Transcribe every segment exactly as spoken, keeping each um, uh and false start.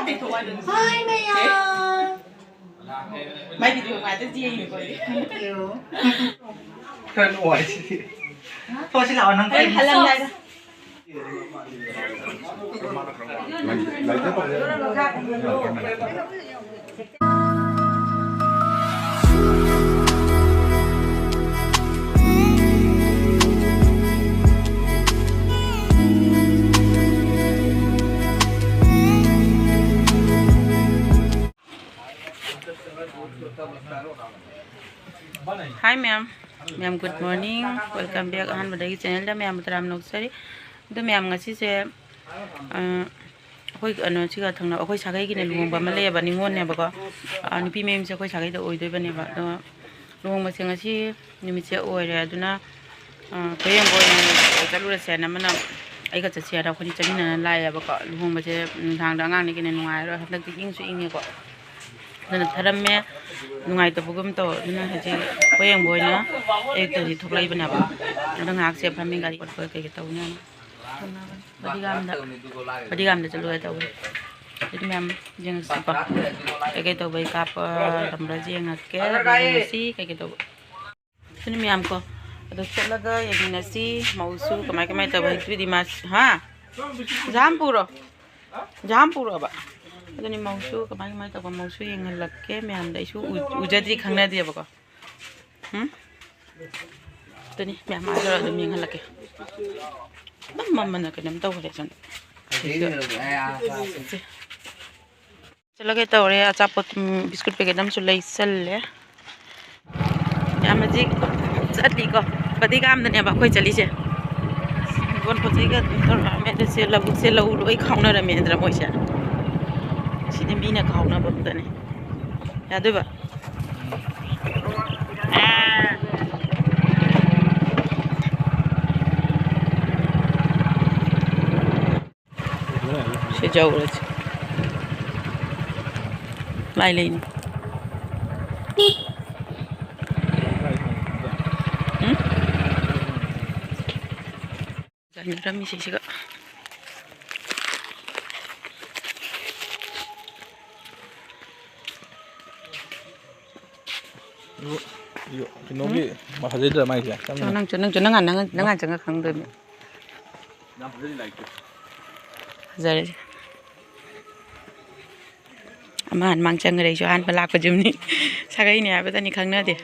Hi, ꯃꯌꯥꯝ꯫ ꯃꯥꯏ video ꯉꯥꯛꯇ ꯌꯦꯡꯉꯤꯀꯣ ꯑꯩ꯫ Thank you꯫ ꯈꯔ ꯅꯨꯡꯉꯥꯏꯁꯤꯗꯤ꯫ ꯊꯣꯛꯑꯁꯤ ꯂꯥꯛꯑꯣ, ꯅꯪ ꯑꯩ ꯀꯩ ꯍꯜꯂꯝꯗꯥꯏꯗ꯫ Hi ꯃꯌꯥꯝ꯫ ꯃꯌꯥꯝ, good morning, welcome back꯫ ꯑꯍꯥꯟꯕꯗꯒꯤ channelꯗ ꯃꯌꯥꯝꯕꯨ ꯇꯔꯥꯝꯅ ꯑꯣꯛꯆꯔꯤ꯫ ꯑꯗꯣ ꯃꯌꯥꯝ, ꯉꯁꯤꯁꯦ, ꯑ, ꯑꯩꯈꯣꯏ ꯀꯩꯅꯣꯁꯤꯒ ꯊꯪꯅꯕ ꯑꯩꯈꯣꯏ ꯁꯥꯒꯩꯒꯤꯅꯦ, ꯂꯨꯍꯣꯡꯕ ꯑꯃ ꯂꯩꯌꯦꯕ, ꯅꯤꯉꯣꯜꯅꯦꯕꯀꯣ꯫ ꯑ, ꯅꯨꯄꯤ ꯃꯌꯨꯝꯁꯦ ꯑꯩꯈꯣꯏ ꯁꯥꯒꯩꯗ ꯑꯣꯏꯗꯣꯏꯕꯅꯦꯕ꯫ ꯑꯗꯣ ꯂꯨꯍꯣꯡꯕꯁꯦ ꯉꯁꯤ ꯅꯨꯃꯤꯠꯁꯦ ꯑꯣꯏꯔꯦ꯫ ꯑꯗꯨꯅ, ꯑ, ꯄꯣꯌꯦꯡꯕ ꯑꯣꯏꯅ ꯆꯠꯂꯨꯔꯁꯦꯅ ꯑꯃꯅ ꯑꯩꯒ ꯆꯠꯁꯦ ꯍꯥꯏꯅ ꯑꯩꯈꯣꯏꯅꯤ ꯆꯠꯃꯤꯟꯅꯅ ꯂꯥꯛꯑꯦꯕꯀꯣ꯫ ꯂꯨꯍꯣꯡꯕꯁꯦ ꯅꯨꯡꯗꯥꯡꯗ ꯑꯉꯥꯡꯅꯤ ꯀꯩꯅ ꯅꯨꯡꯉꯥꯏꯔꯣꯏ꯫ ꯍꯟꯗꯛꯇꯤ ꯏꯪꯁꯨ ꯏꯪꯉꯦꯀꯣ꯫ ꯑꯗꯨꯅ ꯊꯔꯝꯃꯦ, ꯅꯨꯡꯉꯥꯏꯇꯕꯒꯨꯝ ꯇꯧ꯫ ꯑꯗꯨꯅ ꯍꯧꯖꯤꯛ ꯄꯣꯌꯦꯡꯕ ꯑꯣꯏꯅ ꯑꯌꯨꯛꯇꯗꯤ ꯊꯣꯛꯂꯛꯏꯕꯅꯦꯕ꯫ ꯑꯗꯣ ꯉꯥꯏꯍꯥꯛꯁꯦ ꯐꯝꯃꯤ, ꯒꯥꯔꯤ ꯈꯣꯠꯄ ꯀꯩꯀꯩ ꯇꯧꯅꯤ꯫ ꯕꯗꯤꯒꯥꯝꯗ, ꯕꯗꯤꯒꯥꯝꯗ ꯆꯠꯂꯨꯒꯦ ꯇꯧꯕꯅꯤ꯫ ꯑꯗꯨꯗꯤ ꯃꯌꯥꯝ ꯌꯦꯡꯉꯁꯤꯀꯣ꯫ ꯀꯩꯀꯩ ꯇꯧꯕꯩ ꯀꯥꯞꯄ ꯂꯝꯕ꯭ꯔꯥ ꯌꯦꯡꯉꯛꯀꯦ꯫ ꯑꯗꯨ ꯌꯦꯡꯉꯁꯤ ꯀꯩꯀꯩ ꯇꯧꯕ꯫ ꯑꯗꯨꯅꯤ ꯃꯌꯥꯝ ꯀꯣ꯫ ꯑꯗꯣ ꯆꯠꯂꯒ ꯌꯦꯡꯃꯤꯟꯅꯁꯤ꯫ ꯃꯧꯁꯨ ꯀꯃꯥꯏ ꯀꯃꯥꯏ ꯇꯧꯕ ꯍꯩꯇ꯭ꯔꯤꯗꯤ ꯃꯥꯁꯨ, ꯍꯥ? ꯖꯥꯝ ꯄꯨꯔꯣ꯫ ꯖꯥꯝ ꯄꯨꯔꯣꯕ꯫ ꯑꯗꯨꯅꯤ ꯃꯧꯁꯨ ꯀꯃꯥꯏ ꯀꯃꯥꯏ ꯇꯧꯕ ꯃꯧꯁꯨ ꯌꯦꯡꯍꯜꯂꯛꯀꯦ ꯃꯌꯥꯝꯗ꯫ ꯑꯩꯁꯨ ꯎ-, ꯎꯖꯗ꯭ꯔꯤ ꯈꯪꯅꯗꯦꯕꯀꯣ꯫ ꯎꯝ? ꯑꯗꯨꯅꯤ ꯃꯌꯥꯝ ꯑꯥ ꯌꯧꯔ ꯑꯗꯨꯝ ꯌꯦꯡꯍꯜꯂꯛꯀꯦ꯫ ꯑꯗꯨꯝ ꯃꯝꯃꯅ ꯀꯩꯅꯣꯝ ꯇꯧꯈ꯭ꯔꯦ ꯁꯣꯝꯗ꯫ ꯆꯠꯂꯒꯦ ꯇꯧꯔꯦ꯫ ꯑꯆꯥꯄꯣꯠ, ꯎꯝ, ꯕꯤꯁꯀꯨꯠ packet ꯑꯃꯁꯨ ꯂꯩꯁꯜꯂꯦ꯫ ꯌꯥꯝ ꯍꯧꯖꯤꯛ ꯆꯠꯂꯤꯀꯣ꯫ ꯕꯗꯤꯒꯥꯝꯗꯅꯦꯕ ꯑꯩꯈꯣꯏ ꯆꯠꯂꯤꯁꯦ꯫ ꯍꯤꯡꯒꯣꯜ ꯄꯣꯠ ꯆꯩꯒ ꯑꯗꯨꯝ ꯇꯧꯔꯛꯑꯝꯃꯦ꯫ ꯑꯗꯨ ꯁꯦ ꯂꯧꯕꯨꯛꯁꯦ ꯂꯧ ꯂꯣꯏ ꯈꯥꯎꯅꯔꯝꯃꯦꯗꯅ ꯃꯣꯏꯁꯦ꯫ ꯁꯤꯗꯤ ꯃꯤꯅ ꯈꯥꯎꯅꯕ ꯑꯝꯇꯅꯦ꯫ ꯌꯥꯗꯣꯏꯕ? ꯁꯤ ꯌꯧꯔꯁꯤ꯫ ꯂꯥꯏ ꯂꯩꯅꯤ꯫ ꯎꯝ? ꯒꯥꯔꯤ ꯔꯝꯃꯤꯁꯤꯁꯤꯒ꯫ ꯀꯩꯅꯣꯒꯤ ꯐꯖꯩꯗ꯭ꯔꯥ ꯃꯥꯏꯁꯦ? ꯆꯪꯉꯣ, ꯅꯪ ꯆꯪꯉꯣ, ꯅꯪ ꯆꯪꯉꯣ, ꯅꯪ ꯍꯥꯟꯅ ꯆꯪꯉ ꯈꯪꯗꯣꯏꯅꯦ꯫ ꯌꯥꯝ ꯐꯖꯩ ꯂꯥꯏꯔꯤꯛꯇꯣ꯫ ꯐꯖꯔꯦ꯫ ꯑꯃ ꯍꯥꯟꯅ ꯃꯥꯡ ꯆꯪꯈ꯭ꯔꯦ, ꯑꯩꯁꯨ ꯑꯍꯥꯟꯕ ꯂꯥꯛꯄ ꯌꯨꯝꯅꯤ꯫ ꯁꯥꯒꯩꯅꯦ ꯍꯥꯏꯕꯗꯅꯤ ꯈꯪꯅꯗꯦ꯫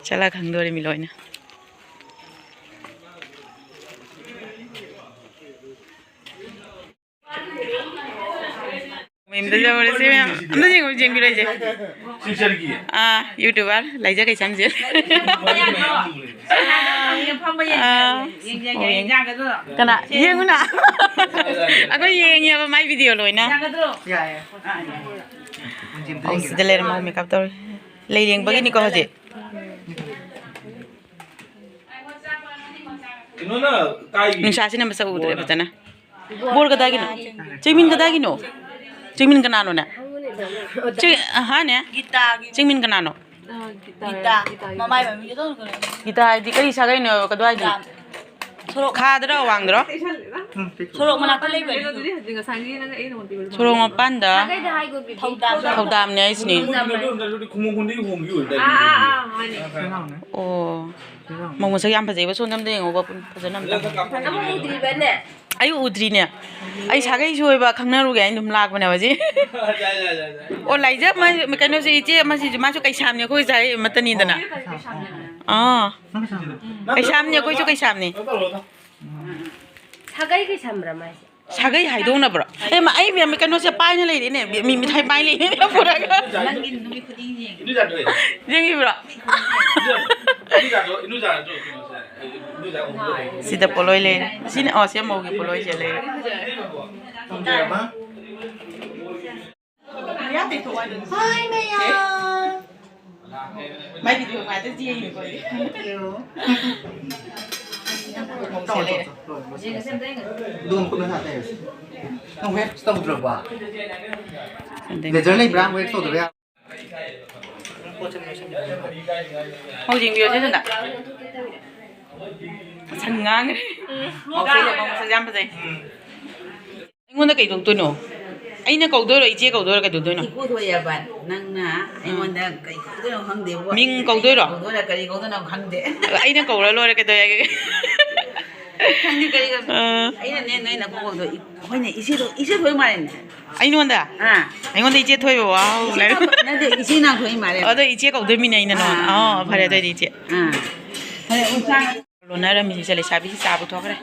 ꯆꯠꯂ ꯈꯪꯗꯣꯔꯤꯃꯤ ꯂꯣꯏꯅ꯫ ꯃꯌꯨꯝꯗ ꯌꯧꯔꯦ ꯁꯤ ꯃꯌꯥꯝ꯫ ꯑꯝꯇ ꯌꯦꯡꯉꯨ, ꯌꯦꯡꯕꯤꯔꯣ ꯑꯩꯁꯦ꯫ ꯁꯤꯜꯆꯔꯒꯤ? ꯑꯥ, YouTuber ꯂꯥꯏꯖ ꯀꯩꯁꯥꯝꯁꯦ꯫ ꯐꯝꯕ ꯌꯦꯡ-, ꯑꯥ꯫ ꯌꯦꯡ-, ꯌꯦꯡ-, ꯑꯣ, ꯌꯦꯡ-, ꯌꯦꯡ-, ꯌꯥꯒꯗ꯭ꯔꯣ? ꯀꯅꯥ? ꯌꯦꯡꯉꯨꯅ꯫ ꯑꯩꯈꯣꯏ ꯌꯦꯡꯉꯦꯕ ꯃꯥꯏ video ꯂꯣꯏꯅ꯫ ꯌꯥꯒꯗ꯭ꯔꯣ? ꯌꯥꯏꯌꯦ꯫ ꯑꯥ, ꯌꯥꯏꯌꯦ꯫ ꯑꯧ, ꯁꯤꯗ ꯂꯩꯔꯝꯃꯒ makeup ꯇꯧꯔꯤ꯫ ꯂꯩꯔꯦꯡꯕꯒꯤꯅꯤꯀꯣ ꯍꯧꯖꯤꯛ꯫ ꯀꯩꯅꯣꯅ ꯀꯥꯏꯒꯤ? ꯅꯨꯡꯁꯥꯁꯤꯅ ꯃꯁꯛ ꯎꯗ꯭ꯔꯦ ꯐꯖꯅ꯫ ꯕꯣꯔ ꯀꯗꯥꯏꯒꯤꯅꯣ? ꯆꯤꯡꯃꯤꯟ ꯀꯗꯥꯏꯒꯤꯅꯣ? ꯆꯤꯡꯃꯤꯟ ꯀꯅꯥꯅꯣꯅꯦ? ꯆꯤ-, ꯑꯍꯥꯅꯦ? ꯒꯤꯇꯥꯒꯤ꯫ ꯆꯤꯡꯃꯤꯟ ꯀꯅꯥꯅꯣ? ꯒꯤꯇꯥ꯫ ꯃꯃꯥꯏ ꯃꯃꯤꯡꯗꯣ ꯀꯩꯅꯣ? ꯒꯤꯇꯥ ꯍꯥꯏꯗꯤ ꯀꯔꯤ ꯁꯥꯒꯩꯅꯣ? ꯀꯗꯥꯏꯗꯅꯣ? ꯁꯣꯔꯣꯛ꯫ ꯈꯥꯗ꯭ꯔꯣ, ꯋꯥꯡꯗ꯭ꯔꯣ? ꯁꯣꯔꯣꯛ ꯃꯅꯥꯛꯇ ꯂꯩꯕꯅꯤ꯫ ꯁꯣꯔꯣꯛ ꯃꯄꯥꯟꯗ꯫ ꯊꯧꯗꯥꯝ꯫ ꯊꯧꯗꯥꯝꯅꯦ ꯍꯥꯏꯁꯤꯅꯦ꯫ ꯈꯨꯃꯣꯡ ꯈꯨꯟꯗꯒꯤ ꯍꯣꯡꯈꯤꯕ ꯑꯣꯏꯔꯗꯥꯏꯅꯦ? ꯑꯣ꯫ ꯃꯧ ꯃꯁꯛ ꯌꯥꯝ ꯐꯖꯩꯕ, ꯁꯣꯝꯗ ꯑꯝꯇ ꯌꯦꯡꯉꯣꯕ, ꯐꯖꯅ ꯑꯝꯇ꯫ ꯑꯃꯨꯛ ꯎꯗ꯭ꯔꯤꯕꯅꯦ? ꯑꯩ ꯎꯗ꯭ꯔꯤꯅꯦ꯫ ꯑꯩ ꯁꯥꯒꯩꯁꯨ ꯑꯣꯏꯕ ꯈꯪꯅꯔꯨꯒꯦ ꯍꯥꯏꯅ ꯑꯗꯨꯝ ꯂꯥꯛꯄꯅꯦꯕ ꯁꯤ꯫ ꯑꯣ, ꯂꯥꯏꯖ, ꯃꯥ-, ꯀꯩꯅꯣꯁꯦ, ꯏꯆꯦ ꯑꯃꯁꯤꯁꯨ, ꯃꯥꯁꯨ ꯀꯩꯁꯥꯝꯅꯦ, ꯑꯩꯈꯣꯏ ꯁꯥꯒꯩ ꯑꯃꯠꯇꯅꯤꯗꯅ꯫ ꯑꯥ꯫ ꯀꯩꯁꯥꯝꯅꯦ, ꯑꯩꯈꯣꯏꯁꯨ ꯀꯩꯁꯥꯝꯅꯦ꯫ ꯁꯥꯒꯩ ꯀꯩꯁꯥꯝꯕ꯭ꯔꯥ ꯃꯥꯏꯁꯦ? ꯁꯥꯒꯩ ꯍꯥꯏꯗꯣꯛꯅꯕ꯭ꯔꯣ? ꯑꯦ, ꯃꯥ, ꯑꯩ ꯃꯦꯝ ꯀꯩꯅꯣꯁꯦ ꯄꯥꯏꯅ ꯂꯩꯔꯦꯅꯦ, ꯃꯤ, ꯃꯤ ꯃꯤꯊꯥꯏ ꯄꯥꯏ ꯂꯩꯔꯦꯅꯦ ꯄꯨꯔꯒ꯫ ꯅꯪꯒꯤ ꯅꯨꯃꯤꯠ ꯈꯨꯗꯤꯡꯒꯤ ꯌꯦꯡꯉꯤ꯫ ꯌꯦꯡꯉꯤꯕ꯭ꯔꯣ? ꯁꯤꯗ ꯄꯣꯠꯂꯣꯏ ꯂꯩꯔꯦ꯫ ꯁꯤꯅ, ꯑꯣ, ꯁꯤ ꯃꯧꯒꯤ ꯄꯣꯠꯂꯣꯏꯁꯦ ꯂꯩꯔꯦ꯫ ꯍꯥꯏ ꯃꯌꯥꯝ꯫ ꯃꯥꯏ video ꯉꯥꯛꯇ ꯌꯦꯡꯉꯤꯀꯣ ꯑꯩꯗꯤ꯫ ꯃꯧꯁꯦ ꯂꯩꯔꯦ꯫ ꯑꯗꯨꯒ ꯈꯨꯠꯅ ꯁꯥ ꯇꯩꯔꯁꯤ꯫ ꯅꯪ wax ꯇꯧꯗ꯭ꯔꯕ? ꯑꯗꯩ laser ꯂꯩꯕ꯭ꯔꯥ? Wax ꯇꯧꯗꯕ ꯌꯥ-, ꯍꯧꯖꯤꯛ ꯌꯦꯡꯕꯤꯌꯣ ꯁꯤꯗ꯫ ꯁꯟ ꯉꯥꯡꯉꯦ꯫ ꯃꯧꯁꯦ ꯂꯩꯔꯦ, ꯃꯧ ꯃꯁꯛ ꯌꯥꯝ ꯐꯖꯩ꯫ ꯑꯩꯉꯣꯟꯗ ꯀꯩ ꯇꯧꯗꯣꯏꯅꯣ? ꯑꯩꯅ ꯀꯧꯗꯣꯏꯔꯣ, ꯏꯆꯦ ꯀꯧꯗꯣꯏꯔꯣ, ꯀꯩꯗꯧꯗꯣꯏꯅꯣ? ꯏꯀꯣ ꯊꯣꯛꯑꯦꯕ, ꯅꯪꯅ ꯑꯩꯉꯣꯟꯗ ꯀꯩ ꯀꯧꯗꯣꯏꯅꯣ ꯈꯪꯗꯦꯕꯣ꯫ ꯃꯤꯡ ꯀꯧꯗꯣꯏꯔꯣ? ꯀꯧꯗꯣꯏꯔꯥ ꯀꯔꯤ ꯀꯧꯗꯣꯏꯅꯣ ꯈꯪꯗꯦ꯫ ꯑꯩꯅ ꯀꯧꯔ ꯂꯣꯏꯔꯦ, ꯀꯩꯗꯧꯋꯦ ꯍꯥꯏꯒꯦ? ꯈꯪꯗꯦ ꯀꯔꯤ ꯀꯧ-, ꯑꯥ꯫ ꯑꯩꯅꯅꯦ ꯅꯣꯏ ꯅꯀꯣꯛ ꯀꯧꯗꯣꯏ-, ꯍꯣꯏꯅꯦ, ꯏꯆꯦꯗꯣ, ꯏꯆꯦ ꯊꯣꯛꯏ ꯃꯥꯜꯂꯦꯅꯦ꯫ ꯑꯩꯉꯣꯟꯗ? ꯑꯥ꯫ ꯑꯩꯉꯣꯟꯗ ꯏꯆꯦ ꯊꯣꯏꯕ, ꯋꯥꯎ, ꯏꯆꯦ ꯂꯥꯏꯔꯤꯛ ꯅꯥꯎ-, ꯅꯠꯇꯦ, ꯏꯆꯦ ꯅꯥꯎꯊꯣꯏ ꯃꯥꯜꯂꯦ꯫ ꯑꯗꯣ ꯏꯆꯦ ꯀꯧꯗꯣꯏ ꯃꯤꯅꯦ ꯑꯩꯅ ꯅꯉꯣꯟꯗ꯫ ꯑꯥ, ꯑꯣ, ꯐꯔꯦ, ꯑꯗꯨꯑꯣꯏꯗꯤ ꯏꯆꯦ꯫ ꯑꯥ꯫ ꯐꯔꯦ, ꯑꯣ, ꯆꯥ-, ꯂꯣꯟꯅꯔꯝꯃꯤꯁꯦ ꯂꯩꯁꯥꯕꯤꯁꯤ ꯆꯥꯕ ꯊꯣꯛꯈ꯭ꯔꯦ꯫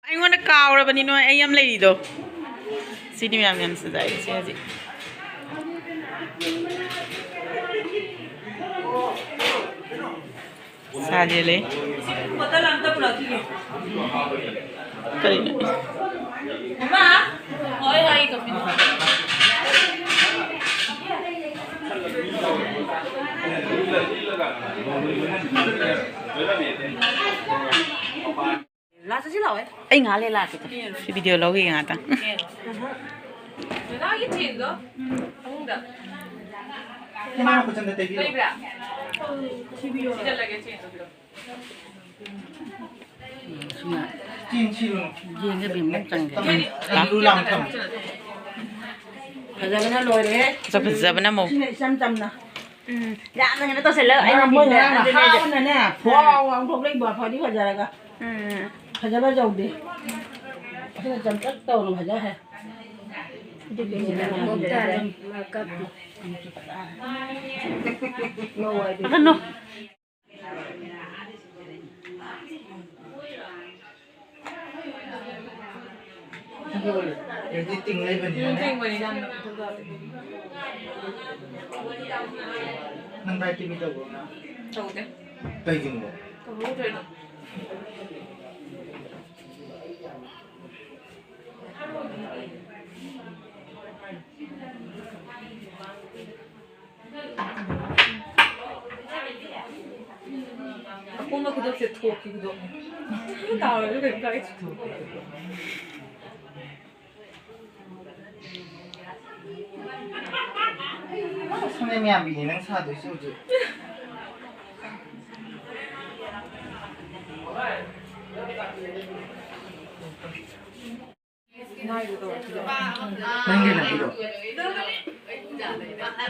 ꯑꯩꯉꯣꯟꯗ ꯀꯥꯎꯔꯕꯅꯤ ꯅꯣꯏ, ꯑꯩ ꯌꯥꯝ ꯂꯩꯔꯤꯗꯣ꯫ ꯁꯤꯗꯤ ꯃꯌꯥꯝ ꯌꯥꯝ ꯁꯤꯖꯥꯏꯔꯤꯁꯦ ꯍꯧꯖꯤꯛ꯫ ꯁꯥ ꯂꯦꯜꯂꯦ꯫ ꯀꯔꯤꯅꯣ? ꯂꯥꯛꯑꯣ, ꯆꯠꯁꯤ ꯂꯥꯛꯑꯣ꯫ ꯑꯩ ꯉꯥꯏꯍꯥꯛ ꯂꯩ ꯂꯥꯛꯀꯦ꯫ ꯁꯤ ꯚꯤꯗꯤꯑꯣ ꯂꯧꯈꯤꯒꯦ ꯉꯥꯛꯇꯪ꯫ ꯗꯗꯥꯒꯤ ꯆꯦꯟꯗꯣ ꯐꯃꯨꯡꯗ꯫ ꯏꯃꯥ ꯈꯨꯠꯆꯟꯗ ꯇꯩꯕꯤꯌꯨ꯫ ꯂꯩꯕ꯭ꯔꯥ? ꯊꯤꯖꯤꯜꯂꯒꯦ ꯆꯦꯟꯗꯣ ꯄꯤꯔꯛꯑꯣ꯫ ꯁꯤꯅ ꯆꯦꯟ ꯁꯤꯔꯨꯅꯨ꯫ ꯌꯦꯡꯒꯦ ꯕꯦꯝꯃ ꯆꯪꯒꯦ꯫ ꯂꯥꯛꯑꯣ꯫ ꯐꯖꯕꯅ ꯂꯣꯏꯔꯦ꯫ ꯐꯖ ꯐꯖꯕꯅ ꯑꯃꯨꯛ꯫ ꯁꯤꯅ ꯏꯆꯝ ꯆꯝꯅ꯫ ꯎꯝ꯫ ꯌꯥꯝꯅ ꯀꯩꯅꯣ ꯇꯧꯁꯜꯂꯣ꯫ ꯑꯩꯅ ꯃꯣꯏꯅ ꯕꯤꯠꯇ ꯌꯥꯝꯅ ꯑꯗꯨꯅꯦ ꯑꯩꯁꯦ꯫ ꯍꯥꯞꯄꯅꯅꯦ꯫ ꯐ꯭ꯋꯥꯎ ꯂꯥꯎꯅ ꯊꯣꯛꯂꯛꯏꯕ ꯐꯗꯤ ꯐꯖꯔꯒ꯫ ꯎꯝ꯫ ꯐꯖꯕ ꯌꯧꯗꯦ꯫ ꯑꯗꯨꯅ ꯆꯝꯇꯛ ꯇꯧꯅ ꯐꯖꯈ꯭ꯔꯦ꯫ ꯃꯨꯛ ꯇꯥꯔꯦ꯫ ꯃꯥ ꯀꯞꯄꯤ꯫ ꯀꯞꯀꯅꯨ꯫ ꯑꯗꯨꯗꯤ ꯇꯤꯡ ꯂꯩꯕꯅꯤꯅꯅꯦ꯫ ꯎꯝ, ꯇꯤꯡꯕꯅꯤꯅ ꯐꯖꯗꯦ꯫ ꯅꯪ ꯗꯥꯏꯠ ꯇꯤ ꯇꯧꯕ꯭ꯔꯣ ꯅꯪ? ꯇꯧꯗꯦ꯫ ꯀꯩꯒꯤꯅꯣ? ꯇꯧꯍꯧꯗ꯭ꯔꯦ ꯑꯗꯨꯝ꯫ ꯑꯄꯣꯝꯕ ꯈꯨꯗꯣꯞꯁꯦ ꯊꯣꯛꯈꯤ ꯈꯨꯗꯣꯞꯅꯦ꯫ ꯇꯥꯔꯁꯨ ꯀꯩꯝ ꯀꯥꯏꯗꯦ꯫ ꯁꯣꯝꯗ ꯃꯌꯥꯝꯒꯤꯅꯦ ꯅꯪ ꯁꯥꯗꯣꯏꯁꯦ ꯍꯧꯖꯤꯛ꯫ ꯅꯪꯒꯤ ꯂꯝꯕꯤꯗꯣ꯫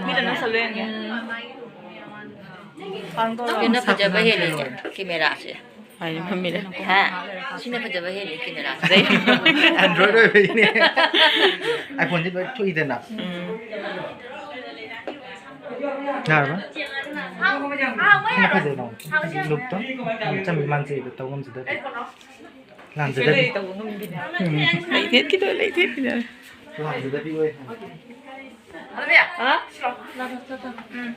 ꯃꯤꯗ ꯅꯪ ꯁꯜꯂꯨ ꯌꯦꯡꯒꯦ꯫ ꯀꯩꯅꯣ ꯐꯖꯕ ꯍꯦꯜꯂꯤꯅꯦ ꯀꯦꯃꯦꯔꯥꯁꯦ꯫ ꯍꯥꯏꯗꯤ ꯐꯝꯃꯤꯔ? ꯍꯥ? ꯁꯤꯅ ꯐꯖꯕ ꯍꯦꯜꯂꯤ ꯀꯦꯃꯦꯔꯥꯁꯦ꯫ ꯑꯗꯩ Android ꯑꯣꯏꯕꯩꯅꯦ꯫ iPhone ꯗꯤ ꯂꯣꯏ ꯊꯣꯛꯏꯗꯅ꯫ ꯎꯝ꯫ ꯌꯥꯔꯕ? ꯁꯤꯅ ꯐꯖꯩ ꯅꯪ꯫ ꯂꯨꯛꯇꯣ ꯌꯥꯝ ꯆꯝꯃꯤ, ꯃꯥꯟꯖꯩꯕ ꯇꯧꯐꯝꯁꯤꯗꯗꯤ꯫ ꯂꯥꯟꯖꯗꯕꯤ꯫ ꯎꯝ꯫ ꯂꯩꯊꯦꯠꯈꯤꯗꯣꯔꯦ, ꯂꯩꯊꯦꯠꯈꯤꯗꯣꯔꯦ꯫ ꯂꯥꯟꯖꯗꯕꯤ ꯑꯣꯏ꯫ ꯍꯥ? ꯎꯝ꯫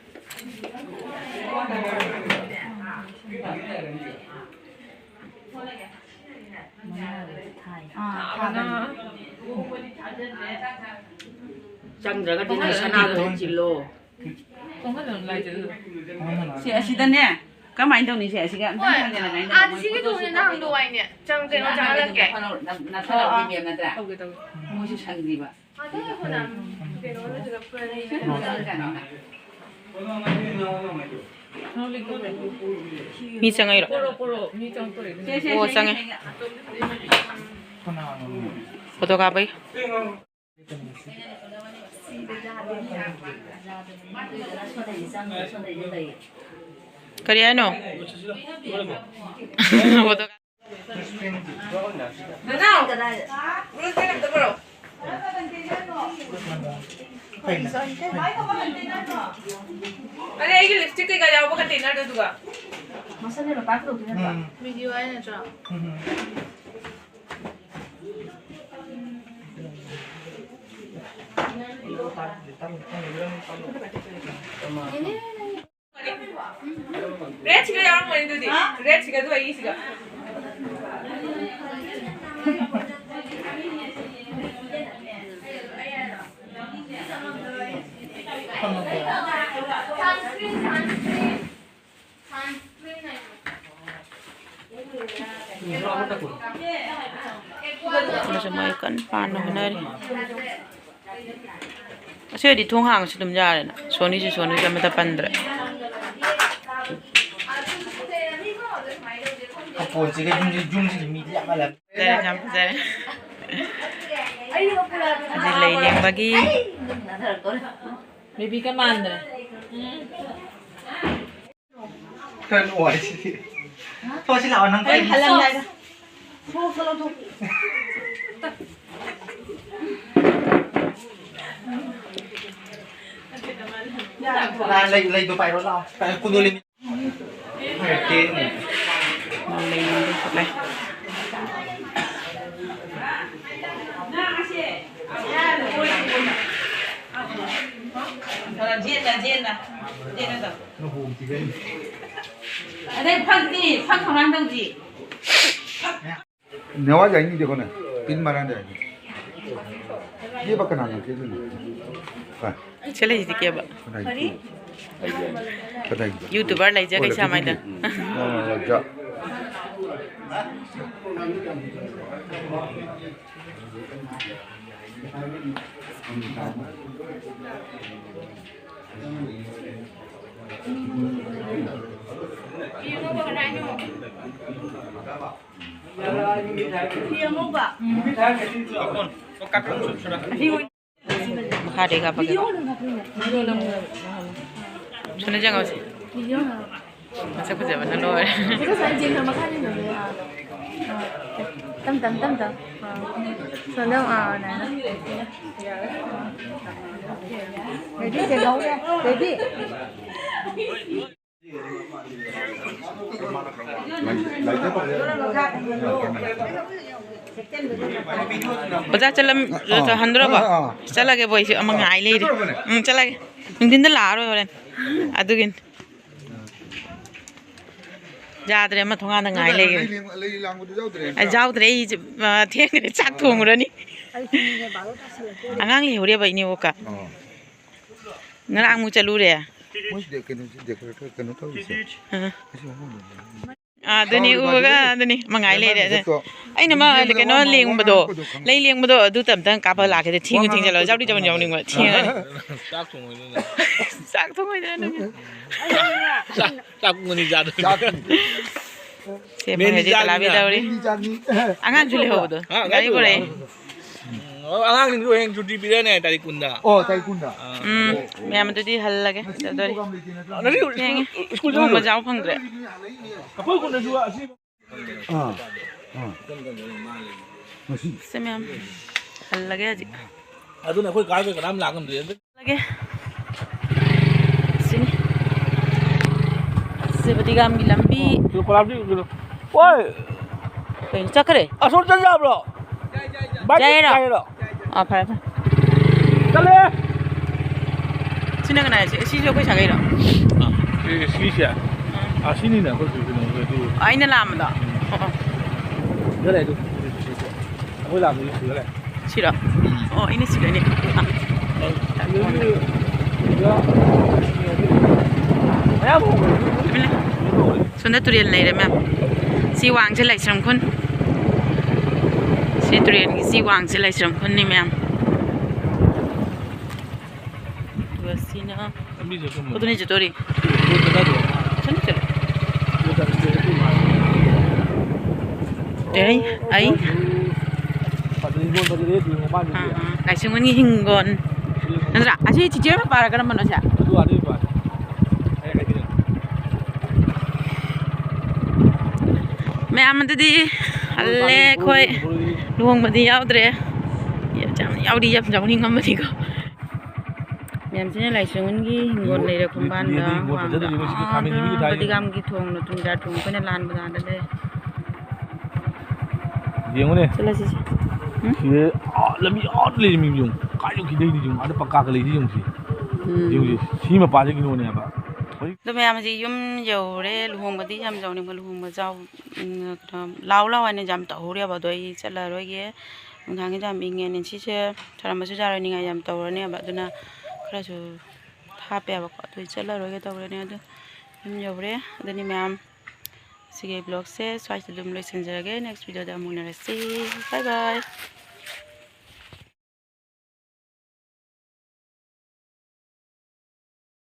ꯆꯪꯗ꯭ꯔꯒꯗꯤ ꯅꯪ ꯁꯅꯥꯗꯣ ꯍꯦꯛ ꯆꯤꯜꯂꯣ꯫ ꯁꯤ ꯑꯁꯤꯗꯅꯦ, ꯀꯃꯥꯏꯅ ꯇꯧꯅꯤ? ꯁꯤ ꯑꯁꯤꯒ ꯑꯝꯇꯪ ꯍꯣꯏ꯫ ꯊꯥꯡꯖꯜꯂꯒ ꯑꯩꯅ ꯑꯥ, ꯁꯤꯒꯤ ꯇꯧꯕꯅꯦ, ꯅꯪ ꯍꯪꯗꯣꯛꯑꯣ ꯍꯥꯏꯅꯦ꯫ ꯆꯪ-, ꯀꯩꯅꯣ ꯆꯪꯍꯜꯂꯛꯀꯦ꯫ ꯅꯁꯥꯅ ꯑꯣ, ꯑꯣ꯫ ꯕꯤꯕꯦꯝ ꯅꯠꯇ꯭ꯔꯥ? ꯇꯧꯒꯦ, ꯇꯧꯒꯦ꯫ ꯃꯣꯏꯁꯨ ꯁꯪꯗ꯭ꯔꯤꯕ꯫ ꯃꯤ ꯆꯪꯉꯛꯏꯔꯣ? ꯄꯣꯔꯣ, ꯄꯣꯔꯣ, ꯃꯤ ꯆꯪꯉꯛꯇꯣꯔꯦ꯫ ꯁꯦ, ꯁꯦ, ꯑꯣ, ꯁꯦ, ꯆꯪꯉꯦ꯫ ꯁꯦ, ꯁꯦ꯫ ꯐꯣꯇꯣ ꯀꯥꯞꯄꯒꯤ꯫ ꯀꯔꯤ ꯍꯥꯏꯅꯣ? ꯐꯣꯇꯣ ꯅꯅꯥꯎ! ꯕ꯭ꯂꯨ ꯐꯤꯜ ꯑꯝꯇ ꯄꯨꯔꯛꯑꯣ꯫ ꯑꯔꯦ, ꯑꯩꯒꯤ ꯂꯤꯞꯁꯇꯤꯛ ꯀꯩꯀꯥ ꯌꯥꯎꯕ ꯀꯟꯇꯦꯅꯔꯗꯨ ꯑꯗꯨꯒ꯫ ꯃꯁꯛꯅꯦ ꯃꯄꯥ ꯀꯧꯗꯣꯏ ꯅꯠꯇ꯭ꯔꯣ? ꯎꯝ꯫ ꯚꯤꯗꯤꯑꯣ ꯍꯥꯏ ꯅꯠꯇ꯭ꯔꯣ? ꯎꯝ꯫ ꯔꯦꯠꯁꯤꯒ ꯌꯥꯎꯔꯝꯒꯅꯤ ꯑꯗꯨꯗꯤ꯫ ꯔꯦꯠꯁꯤꯒ ꯑꯗꯨ ꯑꯩꯒꯤꯁꯤꯒ꯫ ꯃꯣꯏꯁꯨ ꯃꯣꯏ ꯀꯟꯅ ꯄꯥꯟꯅ ꯍꯣꯠꯅꯔꯤ꯫ ꯑꯁꯤ ꯑꯣꯏꯔꯗꯤ ꯊꯣꯡ ꯍꯥꯡꯉꯁꯨ ꯑꯗꯨꯝ ꯌꯥꯔꯦꯅ꯫ ꯁꯣꯅꯤꯁꯨ ꯁꯣꯅꯤꯁꯨ ꯑꯃꯠꯇ ꯄꯟꯗ꯭ꯔꯦ꯫ ꯃꯈꯣꯟꯁꯤꯒ ꯌꯨꯝꯁꯤ, ꯌꯨꯝꯁꯤꯒꯤ ꯃꯤꯗꯤ ꯌꯥꯝ ꯃꯥꯜꯂꯦ꯫ ꯐꯖꯔꯦ, ꯌꯥꯝ ꯐꯖꯔꯦ꯫ ꯑꯁꯤ ꯂꯩ ꯂꯦꯡꯕꯒꯤ꯫ ꯕꯦꯕꯤ ꯀꯃꯥꯟꯗ꯭ꯔꯦ꯫ ꯈꯔ ꯅꯨꯡꯉꯥꯏꯁꯤꯗꯤ꯫ ꯊꯣꯛꯁꯤ ꯂꯥꯛꯑꯣ, ꯅꯪ ꯍꯣꯏ, ꯀꯩꯅꯣ? ꯍꯜꯂꯝꯗꯥꯏꯗ꯫ ꯊꯣꯛ, ꯊꯣꯛ, ꯊꯣꯛ꯫ ꯂꯥ-, ꯂꯩ, ꯂꯩꯗꯣ ꯄꯥꯏꯔꯣ ꯂꯥꯛꯑꯣ꯫ ꯀꯨꯟꯗꯣꯂꯤ꯫ ꯂꯩ ꯌꯦꯡꯕ ꯆꯠꯂꯦ꯫ ꯑꯗꯩ ꯐꯛꯇꯤ, ꯐꯛ ꯊꯧꯔꯥꯡ ꯇꯧꯁꯤ꯫ ꯅꯦꯋꯥ ꯌꯥꯏꯅꯤ, ꯗꯦꯈꯣꯅꯦ, ꯄꯤꯟ ꯃꯔꯥꯡꯗ ꯌꯥꯏꯅꯤ꯫ ꯌꯦ ꯕꯀꯅꯥꯅ ꯀꯦꯗꯨꯅꯤ꯫ ꯍꯣꯏ꯫ ꯁꯤ ꯂꯩꯁꯤꯗꯤ ꯀꯦꯕ꯫ ꯀꯗꯥꯏꯒꯤ? ꯀꯗꯥꯏꯒꯤ? YouTuber ꯂꯩꯖ ꯑꯣ, ꯀꯩꯁꯥ ꯃꯥꯏꯗ꯫ ꯂꯩꯖ꯫ ꯃꯈꯥꯗꯩ ꯀꯥꯞꯄꯒꯦ꯫ ꯁꯣꯝꯗ ꯆꯪꯉꯛꯑꯣꯁꯦ꯫ ꯃꯁꯛ ꯐꯖꯕꯅ ꯂꯣꯏꯔꯦ꯫ ꯇꯝ ꯇꯝ ꯇꯝ ꯇꯝ꯫ ꯑꯥ꯫ ꯁꯣꯝꯗ ꯑꯃꯨꯛ, ꯑꯥ, ꯅꯥꯏꯅ꯫ Ready, ꯁꯦ, ꯂꯧꯔꯦ꯫ Ready꯫ ꯑꯣꯖꯥ ꯆꯠꯂꯝ-, ꯑꯥ꯫ ꯍꯟꯗꯣꯔꯕꯣ? ꯑꯥ, ꯑꯥ꯫ ꯆꯠꯂꯒꯦꯕꯣ, ꯑꯩꯁꯨ ꯑꯃ ꯉꯥꯏ ꯂꯩꯔꯦ꯫ ꯆꯠꯂꯨꯔꯕꯅꯦ? ꯎꯝ, ꯆꯠꯂꯒꯦ꯫ ꯅꯨꯡꯊꯤꯟꯗ ꯂꯥꯛꯑꯔꯣꯏ ꯍꯣꯔꯦꯟ꯫ ꯑꯗꯨꯒꯤꯅꯤ꯫ ꯌꯥꯗ꯭ꯔꯦ, ꯑꯃ ꯊꯣꯡꯒꯥꯟꯗ ꯉꯥꯏ ꯂꯩꯔꯦ꯫ ꯂꯩ, ꯂꯩ ꯂꯥꯡꯕꯗꯨ ꯌꯥꯎꯗ꯭ꯔꯦ, ꯑꯩ ꯅꯠꯇ꯭ꯔꯣ? ꯌꯥꯎꯗ꯭ꯔꯦ, ꯑꯩ, ꯑ, ꯊꯦꯡꯈ꯭ꯔꯦ, ꯆꯥꯛ ꯊꯣꯡꯉꯨꯔꯅꯤ꯫ ꯑꯩꯁꯨꯅꯤꯅꯦ, ꯕꯥꯔꯣ ꯇꯥꯁꯜꯂꯛꯇꯣꯔꯦ꯫ ꯑꯉꯥꯡ ꯂꯩꯍꯧꯔꯦꯕ ꯏꯅꯦꯕꯣꯛꯀ꯫ ꯑꯣ꯫ ꯉꯔꯥꯡ ꯑꯃꯨꯛ ꯆꯠꯂꯨꯔꯦ꯫ ꯃꯣꯏꯁꯤ ꯗꯦ-, ꯀꯩꯅꯣꯁꯤ decorator ꯀꯩꯅꯣ ꯇꯧꯔꯤꯁꯦ꯫ ꯑꯥ꯫ ꯑꯁꯤ ꯃꯐꯝꯗꯨꯅꯤ꯫ ꯑꯥ, ꯑꯗꯨꯅꯤ, ꯁꯥꯎꯔꯤꯕ ꯎꯕꯒ ꯑꯗꯨꯗꯤ? ꯑꯗꯨꯅꯤ, ꯃꯉꯥꯏ ꯑꯦ, ꯂꯩꯔꯦ꯫ ꯃꯥꯏ ꯃꯁꯛꯇꯣ꯫ ꯑꯩꯅ ꯃꯥ ꯀꯩꯅꯣ ꯂꯦꯡꯕꯗꯣ, ꯂꯩ ꯂꯦꯡꯕꯗꯣ ꯑꯗꯨ ꯑꯝꯇꯪ ꯀꯥꯞꯄ ꯂꯥꯛꯀꯦ꯫ ꯊꯦꯡꯉꯨ ꯊꯦꯡꯖꯜꯂꯣ, ꯖꯥꯎꯗꯤ ꯆꯥꯎꯅ ꯌꯥꯎꯅꯤꯡꯕ꯫ ꯊꯦꯡꯉꯅꯤ꯫ ꯆꯥꯛ ꯊꯣꯡꯉꯣꯏꯗꯅ꯫ ꯆꯥꯛ ꯊꯣꯡꯉꯣꯏꯗꯅ ꯅꯪ꯫ ꯆꯥꯛ ꯄꯨꯡ ꯑꯅꯤ ꯆꯥꯗꯣꯏꯅꯦ꯫ ꯆꯥꯛ ꯁꯦ, ꯃꯦꯟꯗꯤ ꯃꯣꯏ ꯍꯧꯖꯤꯛ ꯆꯥꯅꯤꯅ꯫ ꯀꯂꯥꯕꯤ ꯇꯧꯔꯤ꯫ ꯃꯦꯟꯗꯤ ꯆꯥꯅꯤ꯫ ꯑꯉꯥꯡꯁꯨ ꯂꯩꯍꯧꯕꯗꯣ꯫ ꯍꯥ, ꯒꯥꯔꯤ ꯄꯨꯔꯛꯑꯦ꯫ ꯎꯝ, ꯑꯉꯥꯡꯁꯤꯡꯁꯨ ꯍꯌꯦꯡ ꯁꯨꯇꯤ ꯄꯤꯔꯅꯤ ꯇꯥꯔꯤꯛ ꯀꯨꯟꯗ꯫ ꯑꯣ, ꯇꯥꯔꯤꯛ ꯀꯨꯟꯗ꯫ ꯎꯝ, ꯃꯌꯥꯝ ꯑꯗꯨꯗꯤ ꯍꯜꯂꯒꯦ꯫ ꯆꯠꯇꯣꯔꯤ꯫ ꯉꯁꯤ ꯊꯦꯡꯉꯦ꯫ ꯁ꯭ꯀꯨꯜ, ꯁ꯭ꯀꯨꯜ ꯂꯨꯍꯣꯡꯕ ꯆꯠꯂꯣꯏ? ꯌꯥꯎ ꯐꯪꯗ꯭ꯔꯦ꯫ ꯑꯩꯈꯣꯏ ꯈꯨꯟꯗꯁꯨ ꯑꯁꯤ ꯑꯥ, ꯑꯥ꯫ ꯉꯁꯤ꯫ ꯁꯦ ꯃꯌꯥꯝ ꯍꯜꯂꯒꯦ ꯍꯧꯖꯤꯛ꯫ ꯑꯗꯨꯅ ꯑꯩꯈꯣꯏ ꯀꯥꯔꯒ ꯀꯅꯥꯝ ꯂꯥꯛ ꯉꯝꯗ꯭ꯔꯦ꯫ ꯍꯜꯂꯒꯦ꯫ ꯁꯤꯅꯤ꯫ ꯁꯤ ꯕꯗꯤꯒꯥꯝꯒꯤ ꯂꯝꯕꯤ꯫ ꯁꯤ ꯀꯣꯂꯥꯞꯇꯤ ꯀꯩꯅꯣ? ꯑꯣꯏ! ꯀꯩꯅꯣ ꯆꯠꯈ꯭ꯔꯦ? ꯑꯁꯣꯝ ꯆꯠ ꯌꯥꯕ꯭ꯔꯣ? ꯕꯥꯏꯛ ꯌꯥꯏꯔꯣ? ꯌꯥꯏꯔꯣ? ꯑꯥ, ꯐꯔꯦ, ꯐꯔꯦ꯫ ꯆꯠꯂꯦ! ꯁꯤꯅ ꯀꯅꯥ ꯍꯥꯏꯁꯦ? ꯁꯤꯁꯨ ꯑꯩꯈꯣꯏ ꯁꯥꯒꯩꯔꯣ? ꯑꯥ, ꯁꯤ, ꯁꯤꯁꯦ? ꯑꯥ꯫ ꯑꯥ, ꯁꯤꯅꯤꯅꯦ ꯑꯩꯈꯣꯏ ꯀꯩꯅꯣ ꯑꯣꯏꯗꯣꯏ꯫ ꯑꯩꯅ ꯂꯥꯝꯕꯗꯣ? ꯎꯝ꯫ ꯑꯣ, ꯑꯣ꯫ ꯁꯤꯗ ꯂꯩ ꯑꯗꯨ꯫ ꯑꯩꯈꯣꯏ ꯂꯥꯝꯕꯗꯤ ꯁꯤꯗ ꯂꯩ꯫ ꯁꯤꯔꯣ? ꯎꯝ꯫ ꯑꯣ, ꯑꯩꯅ ꯁꯤꯗꯅꯦ꯫ ꯑꯥ꯫ ꯑꯗꯨꯗꯤ ꯁꯤꯗ ꯃꯌꯥꯝ ꯍꯣꯡꯉꯦ꯫ ꯇꯨꯃꯤꯟ ꯂꯩ꯫ ꯁꯣꯝꯗ ꯇꯨꯔꯦꯜ ꯂꯩꯔꯦ, ꯃꯌꯥꯝ꯫ ꯁꯤ ꯋꯥꯡꯁꯦ ꯂꯥꯏꯁ꯭ꯔꯝ ꯈꯨꯟ꯫ ꯁꯤ ꯇꯨꯔꯦꯜꯒꯤ ꯁꯤ ꯋꯥꯡꯁꯦ ꯂꯥꯏꯁ꯭ꯔꯝ ꯈꯨꯟꯅꯤ, ꯃꯌꯥꯝ꯫ ꯑꯗꯨꯒ ꯁꯤꯅ ꯂꯝꯕꯤꯁꯦ ꯆꯨꯝꯕꯅꯦ꯫ ꯈꯨꯗꯨꯅꯤ ꯆꯠꯇꯣꯔꯤ꯫ ꯔꯣꯗ ꯆꯠꯅꯗ꯭ꯔꯣ? ꯆꯠꯅꯤ, ꯆꯠꯂꯦ꯫ ꯔꯣꯗ ꯆꯠꯅꯗ꯭ꯔꯣ? ꯑꯩ, ꯑꯩ꯫ ꯐꯖꯩ, ꯍꯤꯡꯒꯣꯜ ꯐꯖꯩ, ꯌꯦꯡꯉꯣ ꯃꯥꯒꯤꯗꯤ꯫ ꯑꯥ, ꯑꯥ꯫ ꯂꯥꯏꯁ꯭ꯔꯝ ꯈꯨꯟꯒꯤ ꯍꯤꯡꯒꯣꯜ꯫ ꯅꯠꯇ꯭ꯔꯥ? ꯑꯁꯤ ꯆꯤꯆꯦ ꯃꯄꯥꯔ ꯀꯔꯝꯕꯅꯣ ꯁꯦ? ꯑꯗꯨ ꯑꯥꯗꯩ ꯃꯄꯥꯅꯤ꯫ ꯑꯩ ꯍꯥꯏꯕꯤꯔꯛꯀꯦ꯫ ꯃꯌꯥꯝ ꯑꯗꯨꯗꯤ ꯍꯜꯂꯦ ꯑꯩꯈꯣꯏ꯫ ꯂꯨꯍꯣꯡꯕꯗꯤ ꯌꯥꯎꯗ꯭ꯔꯦ꯫ ꯌꯥꯝ ꯌꯥꯎꯗꯤ ꯌꯥꯝ ꯌꯥꯎꯅꯤꯡꯉꯝꯕꯅꯤꯀꯣ꯫ ꯃꯌꯥꯝꯁꯤꯅ ꯂꯥꯏꯁ꯭ꯔꯝ ꯈꯨꯟꯒꯤ ꯍꯤꯡꯒꯣꯜ ꯂꯩꯔꯦ ꯈꯣꯡꯕꯥꯟꯗ, ꯇꯨꯔꯦꯜꯗꯤ ꯍꯤꯡꯒꯣꯜ ꯐꯖꯗ꯭ꯔꯗꯤ ꯃꯣꯏ ꯁꯤꯒꯤ ꯋꯥꯡꯗ, ꯈꯥꯃꯦꯟ ꯁꯤꯟꯕꯒꯤ ꯊꯥꯏꯅꯤ꯫ ꯕꯗꯤꯒꯥꯝꯒꯤ ꯊꯣꯡꯅ ꯇꯨꯡꯖꯥ ꯊꯣꯡ ꯑꯩꯈꯣꯏꯅ ꯂꯥꯟꯕꯗ ꯑꯥꯗ ꯂꯩ꯫ ꯌꯦꯡꯉꯨꯅꯦ꯫ ꯆꯠꯂꯁꯤꯁꯦ꯫ ꯎꯝ? ꯁꯤꯗ, ꯑꯥ, ꯂꯝꯕꯤ ꯑꯥꯗ ꯂꯩꯔꯤ ꯃꯤ ꯌꯦꯡꯉꯨ꯫ ꯀꯥꯏ ꯌꯧꯈꯤꯗꯩꯅꯤ ꯌꯦꯡꯉꯨ꯫ ꯑꯥꯗ ꯄꯛꯀꯥꯒ ꯂꯩꯔꯤ ꯌꯦꯡꯉꯨ ꯁꯤ꯫ ꯎꯝ꯫ ꯌꯦꯡꯉꯨ ꯁꯤ꯫ ꯁꯤ ꯃꯄꯥꯁꯦ ꯀꯩꯅꯣꯅꯦꯕ꯫ ꯑꯗꯣ ꯃꯌꯥꯝ ꯍꯧꯖꯤꯛ ꯌꯨꯝ ꯌꯧꯔꯦ꯫ ꯂꯨꯍꯣꯡꯕꯗꯤ ꯌꯥꯝ ꯌꯥꯎꯅꯤꯡꯕ, ꯂꯨꯍꯣꯡꯕ ꯌꯥꯎ-, ꯎꯝ, ꯀꯩꯅꯣ, ꯂꯥꯎ ꯂꯥꯎ ꯍꯥꯏꯅ ꯌꯥꯝ ꯇꯧꯍꯧꯔꯦꯕ꯫ ꯑꯗꯣ ꯑꯩ ꯆꯠꯂꯔꯣꯏꯒꯦ꯫ ꯅꯨꯡꯗꯥꯡꯁꯤꯗ ꯌꯥꯝ ꯏꯪꯉꯦ꯫ ꯅꯤꯟꯁꯤꯁꯦ ꯊꯔꯝꯕꯁꯨ ꯌꯥꯔꯣꯏ, ꯅꯤꯡꯉꯥꯏ ꯌꯥꯝ ꯇꯧꯔꯅꯦꯕ꯫ ꯑꯗꯨꯅ ꯈꯔꯁꯨ ꯍꯥꯞꯄꯦꯕꯀꯣ꯫ ꯑꯗꯨ ꯆꯠꯂꯔꯣꯏꯒꯦ ꯇꯧꯔꯅꯤ꯫ ꯑꯗꯨ ꯌꯨꯝ ꯌꯧꯔꯦ꯫ ꯑꯗꯨꯅꯤ ꯃꯌꯥꯝ꯫ ꯁꯤꯒꯤ vlogꯁꯦ ꯁ꯭ꯋꯥꯏꯁꯤꯗ ꯑꯗꯨꯝ ꯂꯣꯏꯁꯤꯟꯖꯔꯒꯦ꯫ Next videoꯗ ꯑꯃꯨꯛ ꯎꯅꯔꯁꯤ꯫ Bye bye꯫